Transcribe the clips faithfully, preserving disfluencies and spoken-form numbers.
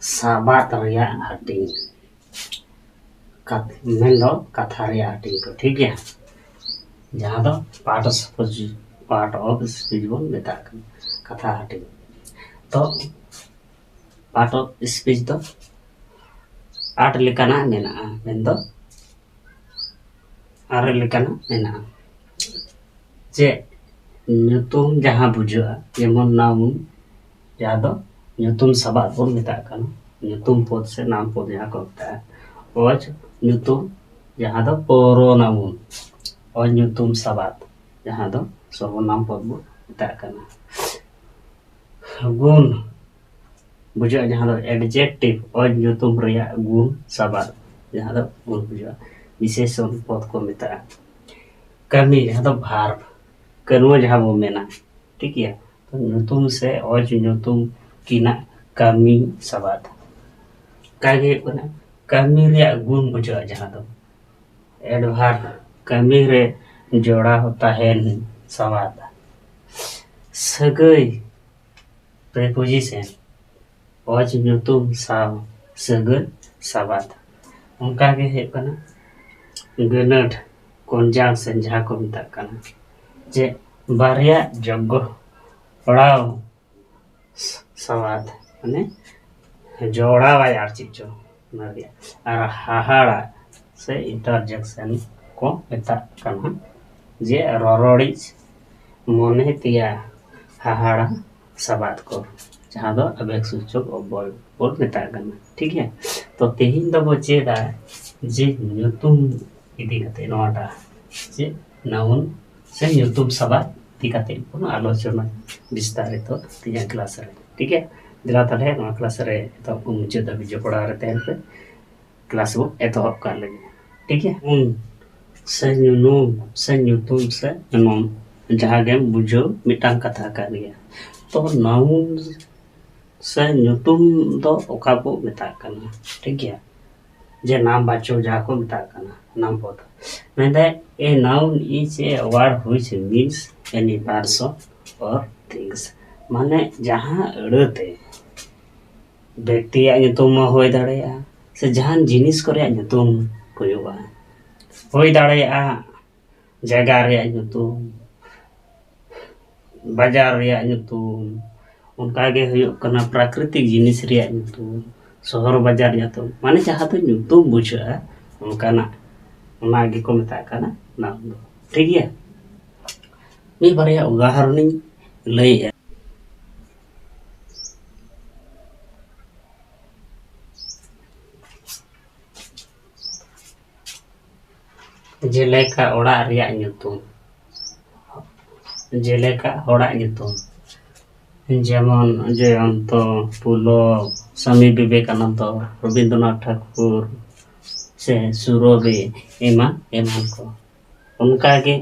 ᱥᱟᱵᱟᱫ ᱨᱮᱭᱟᱜ ᱦᱟᱹᱴᱤᱧ, ᱠᱟᱛ- ᱢᱮᱱᱫᱚ ᱠᱟᱛᱷᱟ ᱨᱮᱭᱟᱜ ᱦᱟᱹᱴᱤᱧ ᱠᱚ, ᱴᱷᱤᱠ ᱜᱮᱭᱟ? ᱡᱟᱦᱟᱸ ᱫᱚ part of speech, part of speech ᱵᱚᱱ ᱢᱮᱛᱟᱜ ᱠᱟᱱᱟ, ᱠᱟᱛᱷᱟ ᱦᱟᱹᱴᱤᱧ᱾ ᱛᱚ part of speech ᱫᱚ ᱟᱴ ᱞᱮᱠᱟᱱᱟᱜ ᱢᱮᱱᱟᱜᱼᱟ, ᱢᱮᱱᱫᱚ ᱟᱨᱮ ᱞᱮᱠᱟᱱᱟᱜ ᱢᱮᱱᱟᱜᱼᱟ᱾ ᱪᱮᱫ? ᱧᱩᱛᱩᱢ ᱡᱟᱦᱟᱸ ᱵᱩᱡᱷᱟᱹᱜᱼᱟ, ᱡᱮᱢᱚᱱ noun, ᱡᱟᱦᱟᱸ ᱫᱚ ᱧᱩᱛᱩᱢ ᱥᱟᱵᱟᱫ ᱵᱚᱱ ᱢᱮᱛᱟᱜ ᱠᱟᱱᱟ, ᱧᱩᱛᱩᱢ ᱯᱚᱫ ᱥᱮ noun ᱯᱚᱫ ᱡᱟᱦᱟᱸ ᱠᱚ ᱢᱮᱛᱟᱜᱼᱟ᱾ ᱚᱡᱽ ᱧᱩᱛᱩᱢ, ᱡᱟᱦᱟᱸ ᱫᱚ ᱯᱚᱨᱚ noun, ᱚᱡᱽ ᱧᱩᱛᱩᱢ ᱥᱟᱵᱟᱫ, ᱡᱟᱦᱟᱸ ᱫᱚ ᱥᱚᱨᱵᱚ noun ᱯᱚᱫ ᱵᱚᱱ ᱢᱮᱛᱟᱜ ᱠᱟᱱᱟ᱾ ᱜᱩᱱ ᱵᱩᱡᱷᱟᱹᱜᱼᱟ, ᱡᱟᱦᱟᱸ ᱫᱚ adjective, ᱚᱡᱽ ᱧᱩᱛᱩᱢ ᱨᱮᱭᱟᱜ ᱜᱩᱱ ᱥᱟᱵᱟᱫ, ᱡᱟᱦᱟᱸ ᱫᱚ ᱜᱩᱱ ᱵᱩᱡᱷᱟᱹᱜᱼᱟ᱾ ᱵᱤᱥᱮᱥᱚᱱ ᱯᱚᱫ ᱠᱚ ᱢᱮᱛᱟᱜᱼᱟ᱾ ᱠᱟᱹᱢᱤ, ᱡᱟᱦᱟᱸ ᱫᱚ verb, ᱠᱟᱹᱱᱣᱟᱹ ᱡᱟᱦᱟᱸ ᱵᱚ ᱢᱮᱱᱟ, ᱴᱷᱤᱠ ᱜᱮᱭᱟ? ᱛᱚ ᱧᱩᱛᱩᱢ ᱥᱮ ᱚᱡᱽ ᱧᱩᱛᱩᱢ ᱠᱤᱱᱟᱜ ᱠᱟᱹᱢᱤ ᱥᱟᱵᱟᱫ᱾ ᱚᱱᱠᱟ ᱜᱮ ᱦᱩᱭᱩᱜ ᱠᱟᱱᱟ ᱠᱟᱹᱢᱤ ᱨᱮᱭᱟᱜ ᱜᱩᱱ ᱵᱩᱡᱷᱟᱹᱜᱼᱟ, ᱡᱟᱦᱟᱸ ᱫᱚ adverb, ᱠᱟᱹᱢᱤ ᱨᱮ ᱡᱚᱲᱟᱣ ᱛᱟᱦᱮᱱ ᱥᱟᱵᱟᱫ᱾ ᱥᱟᱹᱜᱟᱹᱭ, preposition, ᱚᱡᱽ ᱧᱩᱛᱩᱢ ᱥᱟᱶ ᱥᱟᱹᱜᱟᱹᱭ ᱥᱟᱵᱟᱫ᱾ ᱚᱱᱠᱟ ᱜᱮ ᱦᱩᱭᱩᱜ ᱠᱟᱱᱟ ᱜᱟᱹᱱᱟᱹᱴ, conjunction ᱡᱟᱦᱟᱸ ᱠᱚ ᱢᱮᱛᱟᱜ ᱠᱟᱱᱟ, ᱡᱮ ᱵᱟᱨᱭᱟ ᱡᱚᱜᱽᱜᱚ ᱯᱟᱲᱟᱣ ᱥᱟᱵᱟᱫ, ᱢᱟᱱᱮ ᱡᱚᱲᱟᱣᱟᱭ ᱟᱨ ᱪᱮᱫ ᱪᱚ ᱚᱱᱟ ᱨᱮᱭᱟᱜ᱾ ᱟᱨ ᱦᱟᱦᱟᱲᱟ ᱥᱮ interjection ᱠᱚ ᱢᱮᱛᱟᱜ ᱠᱟᱱᱟ, ᱡᱮ ᱨᱚᱨᱚᱲᱤᱡ ᱢᱚᱱᱮ ᱛᱮᱭᱟ ᱦᱟᱦᱟᱲᱟ ᱥᱟᱵᱟᱫ ᱠᱚ, ᱡᱟᱦᱟᱸ ᱫᱚ ᱟᱵᱮᱜ ᱥᱩᱪᱚᱠ ᱚᱵᱚᱭ ᱵᱚᱱ ᱢᱮᱛᱟᱜ ᱠᱟᱱᱟ, ᱴᱷᱤᱠ ᱜᱮᱭᱟ? ᱛᱚ ᱛᱮᱦᱮᱧ ᱫᱚᱵᱚ ᱪᱮᱫᱟ ᱡᱮ ᱧᱩᱛᱩᱢ ᱤᱫᱤ ᱠᱟᱛᱮ, ᱱᱚᱣᱟᱴᱟᱜ ᱪᱮᱫ noun ᱥᱮ ᱧᱩᱛᱩᱢ ᱥᱟᱵᱟᱫ ᱤᱫᱤ ᱠᱟᱛᱮ ᱵᱚᱱ ᱟᱞᱳᱪᱚᱱᱟ ᱵᱤᱥᱛᱟᱨᱤᱛᱚ ᱛᱮᱦᱮᱧᱟᱜ class ᱨᱮ, ᱴᱷᱤᱠ ᱜᱮᱭᱟ? ᱫᱮᱞᱟ ᱛᱟᱦᱞᱮ ᱱᱚᱣᱟ class ᱨᱮ ᱮᱛᱚᱦᱚᱵ ᱠᱷᱚᱱ ᱢᱩᱪᱟᱹᱫ ᱫᱷᱟᱹᱵᱤᱡ ᱡᱚᱯᱲᱟᱣ ᱨᱮ ᱛᱟᱦᱮᱱ ᱯᱮ᱾ Class ᱵᱚᱱ ᱮᱛᱚᱦᱚᱵ ᱠᱟᱜ ᱞᱮᱜᱮ, ᱴᱷᱤᱠ ᱜᱮᱭᱟ? ᱩᱱ ᱥᱮ ᱧᱩᱱᱩᱢ ᱥᱮ ᱧᱩᱛᱩᱢ ᱥᱮ ᱧᱩᱱᱩᱢ, ᱡᱟᱦᱟᱸ ᱜᱮᱢ ᱵᱩᱡᱷᱟᱹᱣ ᱢᱤᱫᱴᱟᱝ ᱠᱟᱛᱷᱟ ᱠᱟᱱ ᱜᱮᱭᱟ᱾ ᱛᱚ noun ᱥᱮ ᱧᱩᱛᱩᱢ ᱫᱚ ᱚᱠᱟ ᱵᱚ ᱢᱮᱛᱟᱜ ᱠᱟᱱᱟ, ᱴᱷᱤᱠ ᱜᱮᱭᱟ? ᱡᱮ ᱱᱟᱢ ᱵᱟᱪᱚᱠ ᱡᱟᱦᱟᱸ ᱠᱚ ᱢᱮᱛᱟᱜ ᱠᱟᱱᱟ, ᱱᱟᱢ ᱯᱚᱫ᱾ ᱢᱮᱱᱫᱟᱭ, "A noun is a word which means any person or things", ᱢᱟᱱᱮ ᱡᱟᱦᱟᱸ ᱟᱹᱲᱟᱹᱛᱮ ᱵᱮᱠᱛᱤᱭᱟᱜ ᱧᱩᱛᱩᱢ ᱦᱚᱸ ᱦᱩᱭ ᱫᱟᱲᱮᱭᱟᱜᱼᱟ, ᱥᱮ ᱡᱟᱦᱟᱱ ᱡᱤᱱᱤᱥ ᱠᱚ ᱨᱮᱭᱟᱜ ᱧᱩᱛᱩᱢ ᱦᱩᱭᱩᱜᱼᱟ᱾ ᱦᱩᱭ ᱫᱟᱲᱮᱭᱟᱜᱼᱟ ᱡᱟᱭᱜᱟ ᱨᱮᱭᱟᱜ ᱧᱩᱛᱩᱢ, ᱵᱟᱡᱟᱨ ᱨᱮᱭᱟᱜ ᱧᱩᱛᱩᱢ, ᱚᱱᱠᱟᱜᱮ ᱦᱩᱭᱩᱜ ᱠᱟᱱᱟ ᱯᱨᱟᱠᱨᱤᱛᱤᱠ ᱡᱤᱱᱤᱥ ᱨᱮᱭᱟᱜ ᱧᱩᱛᱩᱢ, ᱥᱚᱦᱚᱨ ᱵᱟᱡᱟᱨ ᱧᱩᱛᱩᱢ, ᱢᱟᱱᱮ ᱡᱟᱦᱟᱸ ᱫᱚ ᱧᱩᱛᱩᱢ ᱵᱩᱡᱷᱟᱹᱜᱼᱟ ᱚᱱᱠᱟᱱᱟᱜ, ᱚᱱᱟ ᱜᱮᱠᱚ ᱢᱮᱛᱟᱜ ᱠᱟᱱᱟ ᱱᱟᱣᱩᱱ ᱫᱚ᱾ ᱴᱷᱤᱠ ᱜᱮᱭᱟ, ᱢᱤᱫ ᱵᱟᱨᱭᱟ ᱩᱫᱟᱦᱚᱨᱚᱱᱤᱧ ᱞᱟᱹᱭᱮᱫᱼᱟ᱾ ᱡᱮᱞᱮᱠᱟ ᱚᱲᱟᱜ ᱨᱮᱭᱟᱜ ᱧᱩᱛᱩᱢ, ᱡᱮᱞᱮᱠᱟ ᱦᱚᱲᱟᱜ ᱧᱩᱛᱩᱢ, ᱡᱮᱢᱚᱱ ᱡᱚᱭᱚᱱᱛᱚ, ᱯᱩᱞᱚᱵ, ᱥᱟᱢᱤ ᱵᱤᱵᱮᱠᱟᱱᱚᱱᱫᱚ, ᱨᱚᱵᱤᱱᱫᱨᱚᱱᱟᱛᱷ ᱴᱷᱟᱠᱩᱨ, ᱥᱮ ᱥᱩᱨᱚᱵᱤ, ᱮᱢᱟᱱ ᱮᱢᱟᱱ ᱠᱚ᱾ ᱚᱱᱠᱟᱜᱮ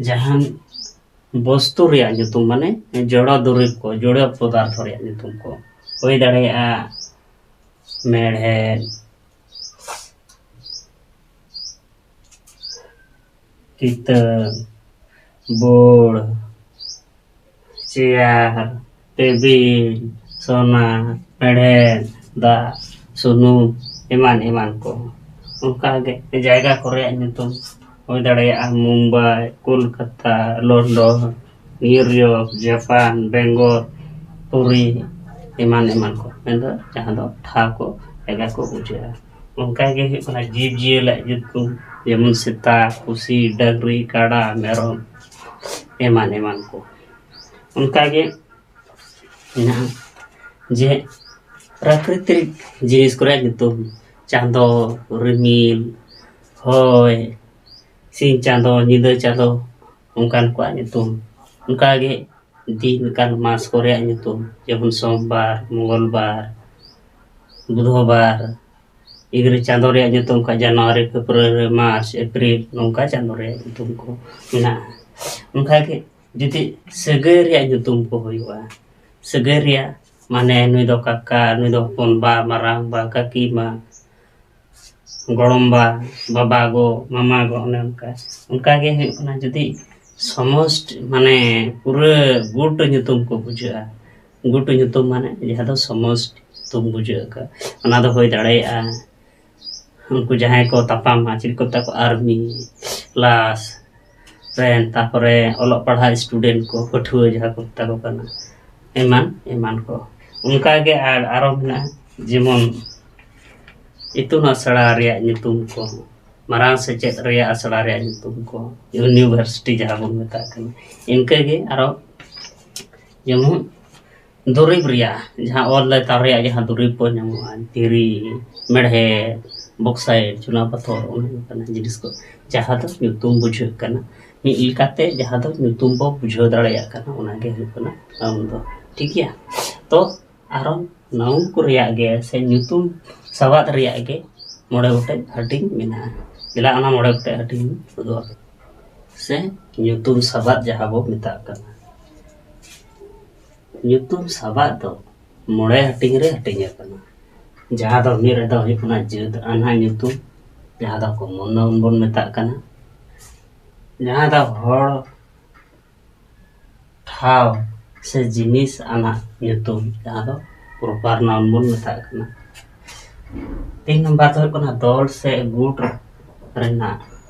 ᱡᱟᱦᱟᱱ ᱵᱚᱥᱛᱩ ᱨᱮᱭᱟᱜ ᱧᱩᱛᱩᱢ, ᱢᱟᱱᱮ ᱡᱚᱲᱚ ᱫᱩᱨᱤᱵᱽ ᱠᱚ, ᱡᱚᱲᱚ ᱯᱚᱫᱟᱨᱛᱷᱚ ᱨᱮᱭᱟᱜ ᱧᱩᱛᱩᱢ ᱠᱚ ᱦᱩᱭ ᱫᱟᱲᱮᱭᱟᱜᱼᱟ ᱢᱮᱲᱦᱮᱫ, ᱠᱤᱛᱟᱹ, ᱵᱳᱲ, ᱪᱮᱭᱟᱨ, ᱴᱮᱵᱤᱞ, ᱥᱚᱱᱟ, ᱢᱮᱲᱦᱮᱫ, ᱫᱟᱜ, ᱥᱩᱱᱩᱢ, ᱮᱢᱟᱱ ᱮᱢᱟᱱ ᱠᱚ᱾ ᱚᱱᱠᱟᱜᱮ ᱡᱟᱭᱜᱟ ᱠᱚᱨᱮᱭᱟᱜ ᱧᱩᱛᱩᱢ ᱦᱩᱭ ᱫᱟᱲᱮᱭᱟᱜᱼᱟ Mumbai, Kolkata, London, New York, Japan, Bengal, ᱯᱩᱨᱤ, ᱮᱢᱟᱱ ᱮᱢᱟᱱ ᱠᱚ, ᱢᱮᱱᱫᱚ ᱡᱟᱦᱟᱸ ᱫᱚ ᱴᱷᱟᱶ ᱠᱚ, ᱡᱟᱭᱜᱟ ᱠᱚ ᱵᱩᱡᱷᱟᱹᱜᱼᱟ᱾ ᱚᱱᱠᱟᱜᱮ ᱦᱩᱭᱩᱜ ᱠᱟᱱᱟ ᱡᱤᱵᱽ ᱡᱤᱭᱟᱹᱞᱤᱭᱟᱜ ᱧᱩᱛᱩᱢ, ᱡᱮᱢᱚᱱ ᱥᱮᱛᱟ, ᱯᱩᱥᱤ, ᱰᱟᱹᱝᱨᱤ, ᱠᱟᱰᱟ, ᱢᱮᱨᱚᱢ, ᱮᱢᱟᱱ ᱮᱢᱟᱱ ᱠᱚ᱾ ᱚᱱᱠᱟᱜᱮ ᱢᱮᱱᱟᱜᱼᱟ ᱡᱮ ᱯᱨᱟᱠᱨᱤᱛᱤᱠ ᱡᱤᱱᱤᱥ ᱠᱚᱨᱮᱭᱟᱜ ᱧᱩᱛᱩᱢ, ᱪᱟᱸᱫᱚ, ᱨᱤᱢᱤᱞ, ᱦᱚᱭ, ᱥᱤᱧ ᱪᱟᱸᱫᱚ, ᱧᱤᱫᱟᱹ ᱪᱟᱸᱫᱚ, ᱚᱱᱠᱟᱱ ᱠᱚᱣᱟᱜ ᱧᱩᱛᱩᱢ᱾ ᱚᱱᱠᱟᱜᱮ ᱫᱤᱱ ᱠᱟᱞ ᱢᱟᱥ ᱠᱚᱨᱮᱭᱟᱜ ᱧᱩᱛᱩᱢ, ᱡᱮᱢᱚᱱ ᱥᱳᱢᱵᱟᱨ, ᱢᱚᱝᱜᱚᱞᱵᱟᱨ, ᱵᱩᱫᱷᱚᱵᱟᱨ, ᱤᱝᱨᱮᱡᱤ ᱪᱟᱸᱫᱚ ᱨᱮᱭᱟᱜ ᱧᱩᱛᱩᱢ ᱠᱷᱟᱱ ᱡᱟᱱᱩᱣᱟᱨᱤ, ᱯᱷᱮᱵᱽᱨᱩᱣᱟᱨᱤ, ᱢᱟᱨᱪ, ᱮᱯᱨᱤᱞ, ᱱᱚᱝᱠᱟ ᱪᱟᱸᱫᱚ ᱨᱮᱭᱟᱜ ᱧᱩᱛᱩᱢ ᱠᱚ ᱢᱮᱱᱟᱜᱼᱟ᱾ ᱚᱱᱠᱟᱜᱮ ᱡᱩᱫᱤ ᱥᱟᱹᱜᱟᱹᱭ ᱨᱮᱭᱟᱜ ᱧᱩᱛᱩᱢ ᱠᱚ ᱦᱩᱭᱩᱜᱼᱟ, ᱥᱟᱹᱜᱟᱹᱭ ᱨᱮᱭᱟᱜ ᱢᱟᱱᱮ ᱱᱩᱭ ᱫᱚ ᱠᱟᱠᱟ, ᱱᱩᱭ ᱫᱚ ᱦᱚᱯᱚᱱ ᱵᱟ, ᱢᱟᱨᱟᱝ ᱵᱟ, ᱠᱟᱹᱠᱤ ᱢᱟ, ᱜᱚᱲᱚᱢ ᱵᱟ, ᱵᱟᱵᱟ ᱜᱚ, ᱢᱟᱢᱟ ᱜᱚ, ᱚᱱᱮ ᱚᱱᱠᱟ᱾ ᱚᱱᱠᱟᱜᱮ ᱦᱩᱭᱩᱜ ᱠᱟᱱᱟ ᱡᱩᱫᱤ ᱥᱚᱢᱚᱥᱴ ᱢᱟᱱᱮ ᱯᱩᱨᱟᱹ ᱜᱩᱴ ᱧᱩᱛᱩᱢ ᱠᱚ ᱵᱩᱡᱷᱟᱹᱜᱼᱟ, ᱜᱩᱴ ᱧᱩᱛᱩᱢ ᱢᱟᱱᱮ ᱡᱟᱦᱟᱸ ᱫᱚ ᱥᱚᱢᱚᱥᱴᱤ ᱧᱩᱛᱩᱢ ᱵᱩᱡᱷᱟᱹᱜ ᱠᱟᱱᱟ, ᱚᱱᱟ ᱫᱚ ᱦᱩᱭ ᱫᱟᱲᱮᱭᱟᱜᱼᱟ ᱩᱱᱠᱩ ᱡᱟᱦᱟᱸᱭ ᱠᱚ ᱛᱟᱯᱟᱢᱟ, ᱪᱮᱫ ᱠᱚ ᱢᱮᱛᱟ ᱠᱚᱣᱟ, ᱟᱨᱢᱤ, ᱞᱟᱥ ᱨᱮᱱ, ᱛᱟᱨᱯᱚᱨᱮ ᱚᱞᱚᱜ ᱯᱟᱲᱦᱟᱜ ᱥᱴᱩᱰᱮᱱᱴ ᱠᱚ, ᱯᱟᱹᱴᱷᱩᱣᱟᱹ ᱡᱟᱦᱟᱸ ᱠᱚ ᱢᱮᱛᱟ ᱠᱚ ᱠᱟᱱᱟ, ᱮᱢᱟᱱ ᱮᱢᱟᱱ ᱠᱚ᱾ ᱚᱱᱠᱟᱜᱮ ᱟᱨ ᱟᱨᱚ ᱢᱮᱱᱟᱜᱼᱟ, ᱡᱮᱢᱚᱱ ᱤᱛᱩᱱ ᱟᱥᱲᱟ ᱨᱮᱭᱟᱜ ᱧᱩᱛᱩᱢ ᱠᱚ, ᱢᱟᱨᱟᱝ ᱥᱮᱪᱮᱫ ᱨᱮᱭᱟᱜ ᱟᱥᱲᱟ ᱨᱮᱭᱟᱜ ᱧᱩᱛᱩᱢ ᱠᱚ, ᱤᱭᱩᱱᱤᱵᱷᱟᱨᱥᱤᱴᱤ ᱡᱟᱦᱟᱸ ᱵᱚᱱ ᱢᱮᱛᱟᱜ ᱠᱟᱱᱟ, ᱤᱱᱠᱟᱹᱜᱮ ᱟᱨᱚ ᱡᱮᱢᱚᱱ ᱫᱩᱨᱤᱵᱽ ᱨᱮᱭᱟᱜ, ᱡᱟᱦᱟᱸ ᱚᱞ ᱞᱟᱛᱟᱨ ᱨᱮᱭᱟᱜ ᱡᱟᱦᱟᱸ ᱫᱩᱨᱤᱵᱽ ᱠᱚ ᱧᱟᱢᱚᱜᱼᱟ, ᱫᱷᱤᱨᱤ, ᱢᱮᱲᱦᱮᱫ, ᱵᱚᱠᱥᱟᱭᱤᱴ, ᱪᱩᱱᱟ ᱯᱟᱛᱷᱚᱨ, ᱚᱱᱮ ᱚᱱᱠᱟᱱᱟᱜ ᱡᱤᱱᱤᱥ ᱠᱚ, ᱡᱟᱦᱟᱸ ᱫᱚ ᱧᱩᱛᱩᱢ ᱵᱩᱡᱷᱟᱹᱜ ᱠᱟᱱᱟ, ᱢᱤᱫ ᱞᱮᱠᱟᱛᱮ ᱡᱟᱦᱟᱸ ᱫᱚ ᱧᱩᱛᱩᱢ ᱵᱚ ᱵᱩᱡᱷᱟᱹᱣ ᱫᱟᱲᱮᱭᱟᱜ ᱠᱟᱱᱟ, ᱚᱱᱟᱜᱮ ᱦᱩᱭᱩᱜ ᱠᱟᱱᱟ ᱱᱟᱣᱩᱱ ᱫᱚ᱾ ᱴᱷᱤᱠ ᱜᱮᱭᱟ? ᱛᱚ ᱟᱨᱚ ᱱᱟᱣᱩᱱ ᱠᱚ ᱨᱮᱭᱟᱜ ᱜᱮ ᱥᱮ ᱧᱩᱛᱩᱢ ᱥᱟᱵᱟᱫ ᱨᱮᱭᱟᱜ ᱜᱮ ᱢᱚᱬᱮ ᱜᱚᱴᱮᱡ ᱦᱟᱹᱴᱤᱧ ᱢᱮᱱᱟᱜᱼᱟ᱾ ᱫᱮᱞᱟ ᱚᱱᱟ ᱢᱚᱬᱮ ᱜᱚᱴᱮᱡ ᱦᱟᱹᱴᱤᱧ ᱩᱫᱩᱜ ᱟᱯᱮ᱾ ᱥᱮ ᱧᱩᱛᱩᱢ ᱥᱟᱵᱟᱫ ᱡᱟᱦᱟᱸ ᱵᱚ ᱢᱮᱛᱟᱜ ᱠᱟᱱᱟ᱾ ᱧᱩᱛᱩᱢ ᱥᱟᱵᱟᱫ ᱫᱚ ᱢᱚᱬᱮ ᱦᱟᱹᱴᱤᱧ ᱨᱮ ᱦᱟᱹᱴᱤᱧ ᱟᱠᱟᱱᱟ, ᱡᱟᱦᱟᱸ ᱫᱚ ᱢᱤᱫ ᱨᱮᱫᱚ ᱦᱩᱭᱩᱜ ᱠᱟᱱᱟ ᱡᱟᱹᱛ ᱟᱱᱟᱜ ᱧᱩᱛᱩᱢ, ᱡᱟᱦᱟᱸ ᱫᱚ ᱠᱚᱢᱚᱱ ᱱᱟᱣᱩᱱ ᱵᱚᱱ ᱢᱮᱛᱟᱜ ᱠᱟᱱᱟ, ᱡᱟᱦᱟᱸ ᱫᱚ ᱦᱚᱲ, ᱴᱷᱟᱶ ᱥᱮ ᱡᱤᱱᱤᱥ ᱟᱱᱟᱜ ᱧᱩᱛᱩᱢ, ᱡᱟᱦᱟᱸ ᱫᱚ ᱯᱨᱚᱯᱟᱨ ᱱᱟᱣᱩᱱ ᱵᱚᱱ ᱢᱮᱛᱟᱜ ᱠᱟᱱᱟ᱾ ᱛᱤᱱ ᱱᱟᱢᱵᱟᱨ ᱫᱚ ᱦᱩᱭᱩᱜ ᱠᱟᱱᱟ ᱫᱚᱞ ᱥᱮ ᱜᱩᱴ ᱨᱮᱱᱟᱜ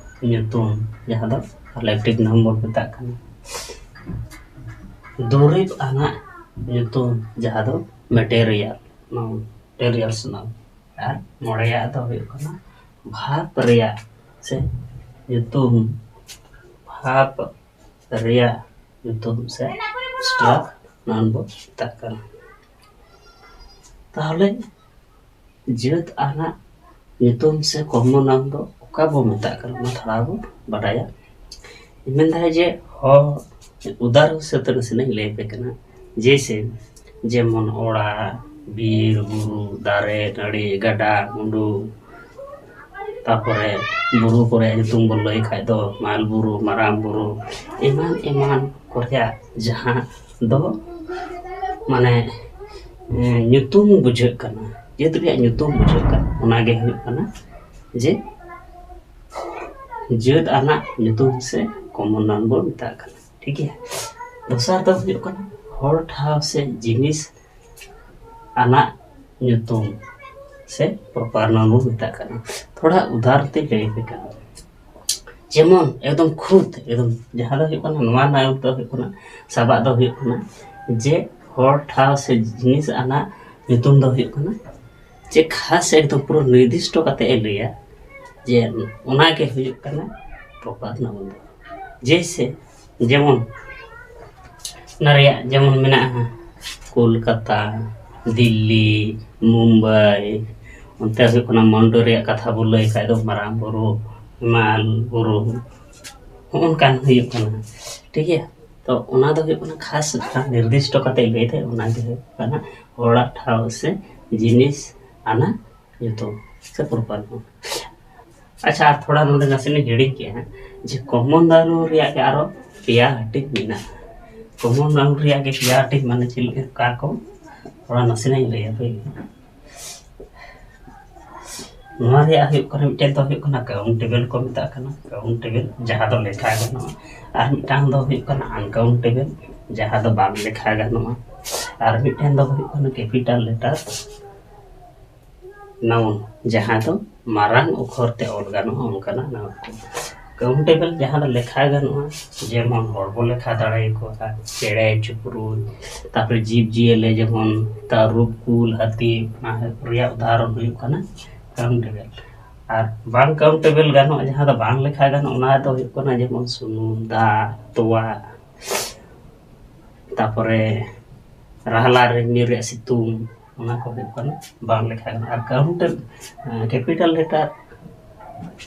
ᱧᱩᱛᱩᱢ, ᱡᱟᱦᱟᱸ ᱫᱚ ᱠᱟᱞᱮᱠᱴᱤᱵᱽ ᱱᱟᱣᱩᱱ ᱵᱚᱱ ᱢᱮᱛᱟᱜ ᱠᱟᱱᱟ᱾ ᱫᱩᱨᱤᱵᱽ ᱟᱱᱟᱜ ᱧᱩᱛᱩᱢ, ᱡᱟᱦᱟᱸ ᱫᱚ ᱢᱮᱴᱮᱨᱤᱭᱟᱞ ᱱᱟᱣᱩᱱ, ᱢᱮᱴᱮᱨᱤᱭᱟᱞᱥ ᱱᱟᱣᱩᱱ᱾ ᱟᱨ ᱢᱚᱬᱮᱭᱟᱜ ᱫᱚ ᱦᱩᱭᱩᱜ ᱠᱟᱱᱟ ᱵᱷᱟᱵᱽ ᱨᱮᱭᱟᱜ ᱥᱮ ᱧᱩᱛᱩᱢ, ᱵᱷᱟᱵᱽ ᱨᱮᱭᱟᱜ ᱧᱩᱛᱩᱢ ᱥᱮ ᱮᱵᱥᱴᱨᱟᱠᱴ ᱱᱟᱣᱩᱱ ᱵᱚ ᱢᱮᱛᱟᱜ ᱠᱟᱱᱟ᱾ ᱛᱟᱦᱚᱞᱮ ᱡᱟᱹᱛ ᱟᱱᱟᱜ ᱧᱩᱛᱩᱢ ᱥᱮ ᱠᱚᱢᱚᱱ ᱱᱟᱣᱩᱱ ᱫᱚ ᱚᱠᱟ ᱵᱚ ᱢᱮᱛᱟᱜ ᱠᱟᱱᱟ, ᱚᱱᱟ ᱛᱷᱚᱲᱟ ᱵᱚ ᱵᱟᱰᱟᱭᱟ᱾ ᱢᱮᱱᱫᱟᱭ ᱡᱮ ᱦᱚᱲ, ᱩᱫᱟᱦᱚᱨᱚᱱ ᱦᱤᱥᱟᱹᱵ ᱛᱮ ᱱᱟᱥᱮᱱᱟᱜ ᱤᱧ ᱞᱟᱹᱭ ᱟᱯᱮ ᱠᱟᱱᱟ᱾ ᱡᱮᱭᱥᱮ, ᱡᱮᱢᱚᱱ ᱚᱲᱟᱜ, ᱵᱤᱨ, ᱵᱩᱨᱩ, ᱫᱟᱨᱮ, ᱱᱟᱹᱲᱤ, ᱜᱟᱰᱟ, ᱢᱩᱰᱩ, ᱛᱟᱯᱚᱨᱮ ᱵᱩᱨᱩ ᱠᱚᱨᱮ ᱧᱩᱛᱩᱢ ᱵᱚᱱ ᱞᱟᱹᱭ ᱠᱷᱟᱡ ᱫᱚ ᱢᱟᱞ ᱵᱩᱨᱩ, ᱢᱟᱨᱟᱝ ᱵᱩᱨᱩ, ᱮᱢᱟᱱ ᱮᱢᱟᱱ ᱠᱚ ᱨᱮᱭᱟᱜ ᱡᱟᱦᱟᱸ ᱫᱚ ᱢᱟᱱᱮ, ᱮᱸ, ᱧᱩᱛᱩᱢ ᱵᱩᱡᱷᱟᱹᱜ ᱠᱟᱱᱟ, ᱡᱟᱹᱛ ᱨᱮᱭᱟᱜ ᱧᱩᱛᱩᱢ ᱵᱩᱡᱷᱟᱹᱜ ᱠᱟᱱᱟ, ᱚᱱᱟᱜᱮ ᱦᱩᱭᱩᱜ ᱠᱟᱱᱟ ᱡᱮ ᱡᱟᱹᱛ ᱟᱱᱟᱜ ᱧᱩᱛᱩᱢ ᱥᱮ ᱠᱚᱢᱚᱱ ᱱᱟᱣᱩᱱ ᱵᱚᱱ ᱢᱮᱛᱟᱜ ᱠᱟᱱᱟ᱾ ᱴᱷᱤᱠ ᱜᱮᱭᱟ? ᱫᱚᱥᱟᱨ ᱫᱚ ᱦᱩᱭᱩᱜ ᱠᱟᱱᱟ ᱦᱚᱲ, ᱴᱷᱟᱶ ᱥᱮ ᱡᱤᱱᱤᱥ ᱟᱱᱟᱜ ᱧᱩᱛᱩᱢ ᱥᱮ proper noun ᱵᱚᱱ ᱢᱮᱛᱟᱜ ᱠᱟᱱᱟ᱾ ᱛᱷᱚᱲᱟ ᱩᱫᱟᱦᱚᱨᱚᱱ ᱛᱮ ᱞᱟᱹᱭ ᱟᱯᱮ ᱠᱟᱱᱟ᱾ ᱡᱮᱢᱚᱱ ᱮᱠᱫᱚᱢ ᱠᱷᱩᱫ, ᱮᱠᱫᱚᱢ ᱡᱟᱦᱟᱸ ᱫᱚ ᱦᱩᱭᱩᱜ ᱠᱟᱱᱟ, ᱱᱚᱣᱟ ᱱᱟᱭᱚᱵ ᱫᱚ ᱦᱩᱭᱩᱜ ᱠᱟᱱᱟ, ᱥᱟᱵᱟᱜ ᱫᱚ ᱦᱩᱭᱩᱜ ᱠᱟᱱᱟ ᱡᱮ ᱦᱚᱲ, ᱴᱷᱟᱶ ᱥᱮ ᱡᱤᱱᱤᱥ ᱟᱱᱟᱜ ᱧᱩᱛᱩᱢ ᱫᱚ ᱦᱩᱭᱩᱜ ᱠᱟᱱᱟ ᱡᱮ ᱠᱷᱟᱥ ᱮᱠᱫᱚᱢ ᱯᱩᱨᱟᱹ ᱱᱤᱨᱫᱤᱥᱴᱚ ᱠᱟᱛᱮ ᱮ ᱞᱟᱹᱭᱟ ᱡᱮ ᱚᱱᱟ ᱜᱮ ᱦᱩᱭᱩᱜ ᱠᱟᱱᱟ proper noun ᱫᱚ᱾ ᱡᱮᱭᱥᱮ, ᱡᱮᱢᱚᱱ ᱚᱱᱟ ᱨᱮᱭᱟᱜ ᱡᱮᱢᱚᱱ ᱢᱮᱱᱟᱜᱼᱟ ᱠᱳᱞᱠᱟᱛᱟ, ᱫᱤᱞᱞᱤ, ᱢᱩᱢᱵᱟᱭ, ᱚᱱᱛᱮ ᱦᱩᱭᱩᱜ ᱠᱟᱱᱟ ᱢᱟᱱᱰᱚ ᱨᱮᱭᱟᱜ ᱠᱟᱛᱷᱟ ᱵᱚ ᱞᱟᱹᱭ ᱠᱷᱟᱡ ᱫᱚ ᱢᱟᱨᱟᱝ ᱵᱩᱨᱩ, ᱦᱮᱢᱟᱞ ᱵᱩᱨᱩ, ᱦᱚᱸᱜᱼᱚ ᱱᱚᱝᱠᱟᱱ ᱦᱩᱭᱩᱜ ᱠᱟᱱᱟ᱾ ᱴᱷᱤᱠ ᱜᱮᱭᱟ? ᱛᱚ ᱚᱱᱟ ᱫᱚ ᱦᱩᱭᱩᱜ ᱠᱟᱱᱟ ᱠᱷᱟᱥ ᱢᱤᱫᱴᱟᱝ ᱱᱤᱨᱫᱤᱥᱴᱚ ᱠᱟᱛᱮ ᱞᱟᱹᱭ ᱛᱮ, ᱚᱱᱟ ᱜᱮ ᱦᱩᱭᱩᱜ ᱠᱟᱱᱟ ᱦᱚᱲᱟᱜ, ᱴᱷᱟᱶ ᱥᱮ ᱡᱤᱱᱤᱥ ᱟᱱᱟᱜ ᱧᱩᱛᱩᱢ ᱥᱮ proper noun᱾ ᱟᱪᱪᱷᱟ, ᱟᱨ ᱛᱷᱚᱲᱟ ᱱᱚᱰᱮ ᱱᱟᱥᱮᱱᱟᱜ ᱦᱤᱲᱤᱧ ᱠᱮᱜᱼᱟ ᱡᱮ common noun ᱨᱮᱭᱟᱜ ᱜᱮ ᱟᱨᱚ ᱯᱮᱭᱟ ᱦᱟᱹᱴᱤᱧ ᱢᱮᱱᱟᱜᱼᱟ᱾ Common noun ᱨᱮᱭᱟᱜ ᱜᱮ ᱯᱮᱭᱟ ᱦᱟᱹᱴᱤᱧ ᱢᱟᱱᱮ ᱪᱮᱫ ᱞᱮᱠᱟ ᱠᱚ, ᱛᱷᱚᱲᱟ ᱱᱟᱥᱮᱱᱟᱜ ᱤᱧ ᱞᱟᱹᱭ ᱟᱯᱮ ᱜᱮ᱾ ᱱᱚᱣᱟ ᱨᱮᱭᱟᱜ ᱦᱩᱭᱩᱜ ᱠᱟᱱᱟ, ᱢᱤᱫᱴᱮᱱ ᱫᱚ ᱦᱩᱭᱩᱜ ᱠᱟᱱᱟ countable ᱠᱚ ᱢᱮᱛᱟᱜ ᱠᱟᱱᱟ, countable, ᱡᱟᱦᱟᱸ ᱫᱚ ᱞᱮᱠᱷᱟ ᱜᱟᱱᱚᱜᱼᱟ᱾ ᱟᱨ ᱢᱤᱫᱴᱟᱝ ᱫᱚ ᱦᱩᱭᱩᱜ ᱠᱟᱱᱟ uncountable, ᱡᱟᱦᱟᱸ ᱫᱚ ᱵᱟᱝ ᱞᱮᱠᱷᱟ ᱜᱟᱱᱚᱜᱼᱟ᱾ ᱟᱨ ᱢᱤᱫᱴᱮᱱ ᱫᱚ ᱦᱩᱭᱩᱜ ᱠᱟᱱᱟ capital letter noun, ᱡᱟᱦᱟᱸ ᱫᱚ ᱢᱟᱨᱟᱝ ᱚᱠᱷᱚᱨ ᱛᱮ ᱚᱞ ᱜᱟᱱᱚᱜᱼᱟ, ᱚᱱᱠᱟᱱᱟᱜ noun ᱠᱚ᱾ Countable ᱡᱟᱦᱟᱸ ᱫᱚ ᱞᱮᱠᱷᱟ ᱜᱟᱱᱚᱜᱼᱟ, ᱡᱮᱢᱚᱱ ᱦᱚᱲ ᱵᱚ ᱞᱮᱠᱷᱟ ᱫᱟᱲᱮᱭᱟᱠᱚᱣᱟ, ᱪᱮᱬᱮ ᱪᱤᱯᱨᱩᱫ, ᱛᱟᱨᱯᱚᱨᱮ ᱡᱤᱵᱽ ᱡᱤᱭᱟᱹᱞᱤ ᱡᱮᱢᱚᱱ ᱛᱟᱹᱨᱩᱵ, ᱠᱩᱞ, ᱦᱟᱹᱛᱤ, ᱚᱱᱟ ᱨᱮᱭᱟᱜ ᱩᱫᱟᱦᱚᱨᱚᱱ ᱦᱩᱭᱩᱜ ᱠᱟᱱᱟ countable᱾ ᱟᱨ ᱵᱟᱝ countable ᱜᱟᱱᱚᱜᱼᱟ, ᱡᱟᱦᱟᱸ ᱫᱚ ᱵᱟᱝ ᱞᱮᱠᱷᱟ ᱜᱟᱱᱚᱜᱼᱟ, ᱚᱱᱟ ᱫᱚ ᱦᱩᱭᱩᱜ ᱠᱟᱱᱟ ᱡᱮᱢᱚᱱ ᱥᱩᱱᱩᱢ, ᱫᱟᱜ, ᱛᱚᱣᱟ, ᱛᱟᱨᱯᱚᱨᱮ ᱨᱟᱦᱞᱟ ᱨᱤᱢᱤᱞ ᱨᱮᱭᱟᱜ ᱥᱤᱛᱩᱝ, ᱚᱱᱟ ᱠᱚ ᱦᱩᱭᱩᱜ ᱠᱟᱱᱟ ᱵᱟᱝ ᱞᱮᱠᱷᱟ ᱜᱟᱱᱚᱜᱼᱟ᱾ ᱟᱨ countable, capital letter,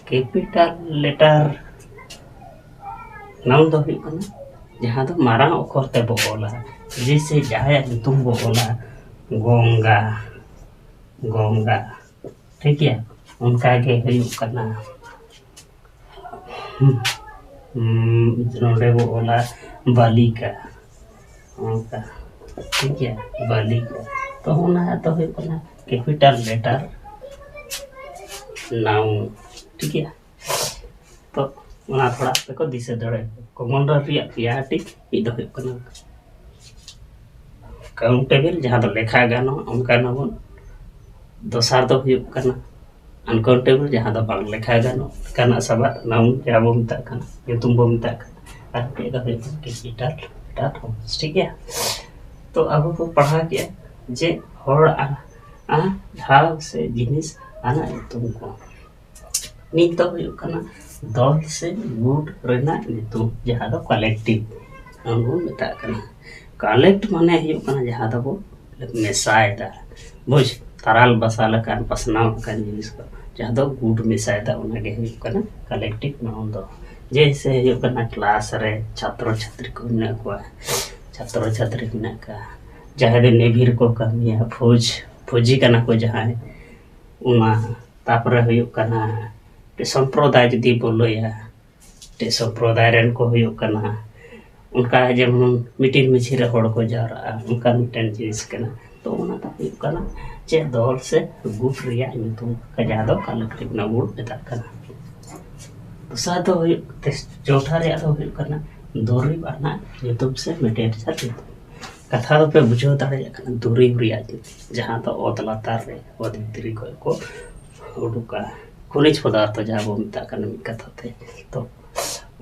capital letter noun ᱫᱚ ᱦᱩᱭᱩᱜ ᱠᱟᱱᱟ ᱡᱟᱦᱟᱸ ᱫᱚ ᱢᱟᱨᱟᱝ ᱚᱠᱷᱚᱨ ᱛᱮᱵᱚ ᱚᱞᱟ, ᱡᱮᱭᱥᱮ ᱡᱟᱦᱟᱸᱭᱟᱜ ᱧᱩᱛᱩᱢ ᱵᱚ ᱚᱞᱟ, ᱜᱚᱝᱜᱟ, ᱜᱚᱝᱜᱟ, ᱴᱷᱤᱠ ᱜᱮᱭᱟ᱾ ᱚᱱᱠᱟ ᱜᱮ ᱦᱩᱭᱩᱜ ᱠᱟᱱᱟ, ᱦᱩᱸ, ᱱᱚᱰᱮ ᱵᱚ ᱚᱞᱟ ᱵᱟᱞᱤᱠᱟ, ᱚᱱᱠᱟ, ᱴᱷᱤᱠ ᱜᱮᱭᱟ, ᱵᱟᱞᱤᱠᱟ᱾ ᱛᱚ ᱚᱱᱟ ᱫᱚ ᱦᱩᱭᱩᱜ ᱠᱟᱱᱟ capital letter noun, ᱴᱷᱤᱠ ᱜᱮᱭᱟ᱾ ᱛᱚ ᱚᱱᱟ ᱛᱷᱚᱲᱟ ᱟᱯᱮ ᱠᱚ ᱫᱤᱥᱟᱹ ᱫᱟᱲᱮᱭᱟᱜᱼᱟ᱾ Common noun ᱨᱮᱭᱟᱜ ᱯᱮᱭᱟ ᱦᱟᱹᱴᱤᱧ, ᱢᱤᱫ ᱫᱚ ᱦᱩᱭᱩᱜ ᱠᱟᱱᱟ ᱠᱟᱣᱩᱱᱴᱮᱵᱚᱞ, ᱡᱟᱦᱟᱸ ᱫᱚ ᱞᱮᱠᱷᱟ ᱜᱟᱱᱚᱜ, ᱚᱱᱠᱟᱱ ᱟᱵᱚᱱ᱾ ᱫᱚᱥᱟᱨ ᱫᱚ ᱦᱩᱭᱩᱜ ᱠᱟᱱᱟ ᱟᱱᱠᱟᱣᱩᱱᱴᱮᱵᱚᱞ, ᱡᱟᱦᱟᱸ ᱫᱚ ᱵᱟᱝ ᱞᱮᱠᱷᱟ ᱜᱟᱱᱚᱜ ᱞᱮᱠᱟᱱᱟᱜ ᱥᱟᱵᱟᱫ, ᱱᱟᱣᱩᱱ ᱡᱟᱦᱟᱸ ᱵᱚᱱ ᱢᱮᱛᱟᱜ ᱠᱟᱱᱟ, ᱧᱩᱛᱩᱢ ᱵᱚᱱ ᱢᱮᱛᱟᱜ ᱠᱟᱱᱟ᱾ ᱟᱨ ᱢᱤᱫᱴᱮᱡ ᱫᱚ ᱦᱩᱭᱩᱜ ᱠᱟᱱᱟ ᱠᱮᱯᱤᱴᱟᱞ ᱞᱮᱴᱟᱨ ᱦᱚᱸ, ᱴᱷᱤᱠ ᱜᱮᱭᱟ? ᱛᱚ ᱟᱵᱚ ᱵᱚ ᱯᱟᱲᱦᱟᱣ ᱠᱮᱜᱼᱟ ᱡᱮ ᱦᱚᱲ ᱟ-, ᱟ-, ᱴᱷᱟᱶ ᱥᱮ ᱡᱤᱱᱤᱥ ᱟᱱᱟᱜ ᱧᱩᱛᱩᱢ ᱠᱚ᱾ ᱱᱤᱛ ᱫᱚ ᱦᱩᱭᱩᱜ ᱠᱟᱱᱟ ᱫᱚᱞ ᱥᱮ ᱜᱩᱴ ᱨᱮᱱᱟᱜ ᱧᱩᱛᱩᱢ, ᱡᱟᱦᱟᱸ ᱫᱚ ᱠᱟᱞᱮᱠᱴᱤᱵᱷ ᱵᱚᱱ ᱢᱮᱛᱟᱜ ᱠᱟᱱᱟ᱾ ᱠᱟᱞᱮᱠᱴ ᱢᱟᱱᱮ ᱦᱩᱭᱩᱜ ᱠᱟᱱᱟ ᱡᱟᱦᱟᱸ ᱫᱚᱵᱚ ᱢᱮᱥᱟᱭᱮᱫᱟ, ᱵᱩᱡᱽ, ᱛᱟᱨᱟᱞ ᱵᱟᱥᱟᱞ ᱟᱠᱟᱱ, ᱯᱟᱥᱱᱟᱣ ᱟᱠᱟᱱ ᱡᱤᱱᱤᱥ ᱠᱚ, ᱡᱟᱦᱟᱸ ᱫᱚ ᱜᱩᱴ ᱢᱮᱥᱟᱭᱮᱫᱟ, ᱚᱱᱟᱜᱮ ᱦᱩᱭᱩᱜ ᱠᱟᱱᱟ ᱠᱟᱞᱮᱠᱴᱤᱵᱷ ᱱᱟᱣᱩᱱ ᱫᱚ᱾ ᱡᱮᱭᱥᱮ ᱦᱩᱭᱩᱜ ᱠᱟᱱᱟ ᱠᱞᱟᱥ ᱨᱮ ᱪᱷᱟᱛᱨᱚ ᱪᱷᱟᱛᱨᱤ ᱠᱚ ᱢᱮᱱᱟᱜ ᱠᱚᱣᱟ, ᱪᱷᱟᱛᱨᱚ ᱪᱷᱟᱛᱨᱤ ᱢᱮᱱᱟᱜ ᱠᱚᱣᱟ, ᱡᱟᱦᱟᱸᱭ ᱫᱚ ᱱᱮᱵᱷᱤ ᱨᱮᱠᱚ ᱠᱟᱹᱢᱤᱭᱟ, ᱯᱷᱳᱡᱽ, ᱯᱷᱳᱡᱤ ᱠᱟᱱᱟ ᱠᱚ ᱡᱟᱦᱟᱸᱭ, ᱚᱱᱟ᱾ ᱛᱟᱯᱚᱨᱮ ᱦᱩᱭᱩᱜ ᱠᱟᱱᱟ ᱢᱤᱫᱴᱮᱡ ᱥᱚᱢᱯᱨᱚᱫᱟᱭ ᱡᱩᱫᱤ ᱵᱚ ᱞᱟᱹᱭᱟ, ᱢᱤᱫᱴᱮᱡ ᱥᱚᱢᱯᱨᱚᱫᱟᱭ ᱨᱮᱱ ᱠᱚ ᱦᱩᱭᱩᱜ ᱠᱟᱱᱟ, ᱚᱱᱠᱟ ᱡᱮᱢᱚᱱ ᱢᱤᱴᱤᱝ ᱢᱤᱪᱷᱤᱞ ᱨᱮ ᱦᱚᱲ ᱠᱚ ᱡᱟᱣᱨᱟᱜᱼᱟ, ᱚᱱᱠᱟ ᱢᱤᱫᱴᱮᱱ ᱡᱤᱱᱤᱥ ᱠᱟᱱᱟ᱾ ᱛᱚ ᱚᱱᱟ ᱫᱚ ᱦᱩᱭᱩᱜ ᱠᱟᱱᱟ ᱪᱮᱫ, ᱫᱚᱞ ᱥᱮ ᱜᱩᱴ ᱨᱮᱭᱟᱜ ᱧᱩᱛᱩᱢ, ᱡᱟᱦᱟᱸ ᱫᱚ ᱠᱟᱞᱮᱠᱴᱤᱵᱷ ᱱᱟᱣᱩᱱ ᱵᱚᱱ ᱢᱮᱛᱟᱜ ᱠᱟᱱᱟ᱾ ᱫᱚᱥᱟᱨ ᱫᱚ ᱦᱩᱭᱩᱜ, ᱪᱚᱣᱛᱷᱟ ᱨᱮᱭᱟᱜ ᱫᱚ ᱦᱩᱭᱩᱜ ᱠᱟᱱᱟ ᱫᱩᱨᱤᱵᱽ ᱟᱱᱟᱜ ᱧᱩᱛᱩᱢ ᱥᱮ ᱢᱮᱴᱮᱨᱤᱭᱟᱞ ᱧᱩᱛᱩᱢ᱾ ᱠᱟᱛᱷᱟ ᱫᱚᱯᱮ ᱵᱩᱡᱷᱟᱹᱣ ᱫᱟᱲᱮᱭᱟᱜ ᱠᱟᱱᱟ, ᱫᱩᱨᱤᱵᱽ ᱨᱮᱭᱟᱜ ᱧᱩᱛᱩᱢ, ᱡᱟᱦᱟᱸ ᱫᱚ ᱚᱛ ᱞᱟᱛᱟᱨ ᱨᱮ, ᱚᱛ ᱵᱷᱤᱛᱨᱤ ᱠᱷᱚᱱ ᱠᱚ ᱩᱰᱩᱠᱟ, ᱠᱷᱚᱱᱤᱡᱽ ᱯᱚᱫᱟᱨᱛᱷᱚ ᱡᱟᱦᱟᱸ ᱵᱚᱱ ᱢᱮᱛᱟᱜ ᱠᱟᱱᱟ ᱢᱤᱫ ᱠᱟᱛᱷᱟ ᱛᱮ᱾ ᱛᱚ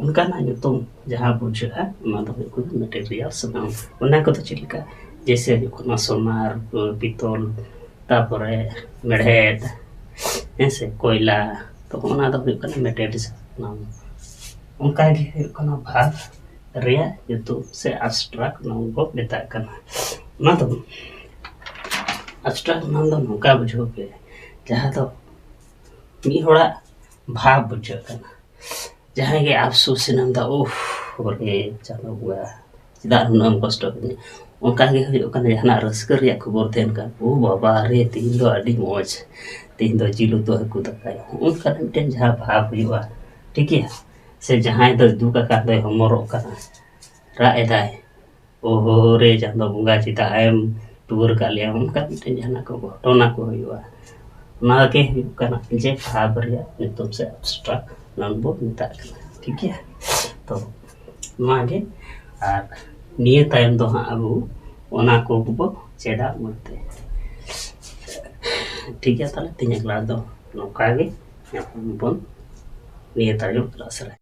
ᱚᱱᱠᱟᱱᱟᱜ ᱧᱩᱛᱩᱢ ᱡᱟᱦᱟᱸ ᱵᱩᱡᱷᱟᱹᱜᱼᱟ, ᱚᱱᱟ ᱫᱚ ᱦᱩᱭᱩᱜ ᱠᱟᱱᱟ ᱢᱮᱴᱮᱨᱤᱭᱟᱞᱥ ᱱᱟᱣᱩᱱ᱾ ᱚᱱᱟ ᱠᱚᱫᱚ ᱪᱮᱫ ᱞᱮᱠᱟ? ᱡᱮᱭᱥᱮ ᱦᱩᱭᱩᱜ ᱠᱟᱱᱟ ᱥᱳᱱᱟ, ᱨᱩᱯᱟᱹ, ᱯᱤᱛᱚᱞ, ᱛᱟᱯᱚᱨᱮ ᱢᱮᱲᱦᱮᱫ, ᱦᱮᱸ ᱥᱮ, ᱠᱚᱭᱞᱟ᱾ ᱛᱚ ᱚᱱᱟ ᱫᱚ ᱦᱩᱭᱩᱜ ᱠᱟᱱᱟ ᱢᱮᱴᱮᱨᱤᱭᱟᱞᱥ ᱱᱟᱣᱩᱱ᱾ ᱚᱱᱠᱟ ᱜᱮ ᱦᱩᱭᱩᱜ ᱠᱟᱱᱟ ᱵᱷᱟᱵᱽ ᱨᱮᱭᱟᱜ ᱧᱩᱛᱩᱢ ᱥᱮ ᱟᱵᱥᱴᱨᱟᱠᱴ ᱱᱟᱣᱩᱱ ᱵᱚ ᱢᱮᱛᱟᱜ ᱠᱟᱱᱟ᱾ ᱚᱱᱟ ᱫᱚ ᱟᱵᱥᱴᱨᱟᱠᱴ ᱱᱟᱣᱩᱱ ᱫᱚ ᱱᱚᱝᱠᱟ ᱵᱩᱡᱷᱟᱹᱣ ᱯᱮ, ᱡᱟᱦᱟᱸ ᱫᱚ ᱢᱤᱫ ᱦᱚᱲᱟᱜ ᱵᱷᱟᱵᱽ ᱵᱩᱡᱷᱟᱹᱜ ᱠᱟᱱᱟ᱾ ᱡᱟᱦᱟᱸᱭ ᱜᱮ ᱟᱯᱥᱳᱥ ᱮᱱᱟᱢ ᱫᱟ, "ᱩᱦ, ᱚᱨᱮ ᱪᱟᱸᱫᱳ ᱵᱚᱸᱜᱟ, ᱪᱮᱫᱟᱜ ᱱᱩᱱᱟᱹᱜ ᱮᱢ ᱠᱚᱥᱴᱚ ᱠᱤᱫᱤᱧᱟ?" ᱚᱱᱠᱟ ᱜᱮ ᱦᱩᱭᱩᱜ ᱠᱟᱱᱟ, ᱡᱟᱦᱟᱱᱟᱜ ᱨᱟᱹᱥᱠᱟᱹ ᱨᱮᱭᱟᱜ ᱠᱷᱚᱵᱚᱨ ᱛᱟᱦᱮᱱ ᱠᱷᱟᱱ, "ᱳ ᱵᱟᱵᱟ ᱨᱮ, ᱛᱮᱦᱮᱧ ᱫᱚ ᱟᱹᱰᱤ ᱢᱚᱡᱽ, ᱛᱮᱦᱮᱧ ᱫᱚ ᱡᱤᱞ ᱩᱛᱩ ᱦᱟᱹᱠᱩ ᱫᱟᱠᱟ", ᱚᱱᱠᱟᱱᱟᱜ ᱢᱤᱫᱴᱮᱱ ᱡᱟᱦᱟᱸ ᱵᱷᱟᱵᱽ ᱦᱩᱭᱩᱜᱼᱟ, ᱴᱷᱤᱠ ᱜᱮᱭᱟ? ᱥᱮ ᱡᱟᱦᱟᱸᱭ ᱫᱚᱭ ᱫᱩᱠ ᱟᱠᱟᱱ ᱫᱚᱭ ᱦᱚᱢᱚᱨᱚᱜ ᱠᱟᱱᱟ, ᱨᱟᱜ ᱮᱫᱟᱭ, "ᱳᱦᱳ ᱨᱮ ᱪᱟᱸᱫᱳ ᱵᱚᱸᱜᱟ, ᱪᱮᱫᱟᱜ ᱮᱢ ᱴᱩᱣᱟᱹᱨ ᱠᱟᱜ ᱞᱮᱭᱟ?" ᱚᱱᱠᱟ ᱢᱤᱫᱴᱮᱱ ᱡᱟᱦᱟᱱᱟᱜ ᱠᱚ ᱜᱷᱚᱴᱚᱱᱟ ᱠᱚ ᱦᱩᱭᱩᱜᱼᱟ, ᱚᱱᱟ ᱜᱮ ᱦᱩᱭᱩᱜ ᱠᱟᱱᱟ ᱡᱮ ᱵᱷᱟᱵᱽ ᱨᱮᱭᱟᱜ ᱧᱩᱛᱩᱢ ᱥᱮ ᱟᱵᱥᱴᱨᱟᱠᱴ ᱱᱟᱣᱩᱱ ᱵᱚ ᱢᱮᱛᱟᱜ ᱠᱟᱱᱟ, ᱴᱷᱤᱠ ᱜᱮᱭᱟ? ᱛᱚ ᱱᱚᱣᱟ ᱜᱮ, ᱟᱨ ᱱᱤᱭᱟᱹ ᱛᱟᱭᱚᱢ ᱫᱚ ᱦᱟᱸᱜ ᱟᱵᱚ ᱚᱱᱟ ᱠᱚ ᱵᱚ ᱪᱮᱫᱟ ᱢᱚᱡᱽ ᱛᱮ᱾ ᱴᱷᱤᱠ ᱜᱮᱭᱟ, ᱛᱟᱦᱞᱮ ᱛᱮᱦᱮᱧᱟᱜ ᱠᱞᱟᱥ ᱫᱚ ᱱᱚᱝᱠᱟ ᱜᱮ᱾ ᱧᱟᱯᱟᱢ ᱵᱚᱱ ᱱᱤᱭᱟᱹ ᱛᱟᱭᱚᱢ ᱠᱞᱟᱥ ᱨᱮ᱾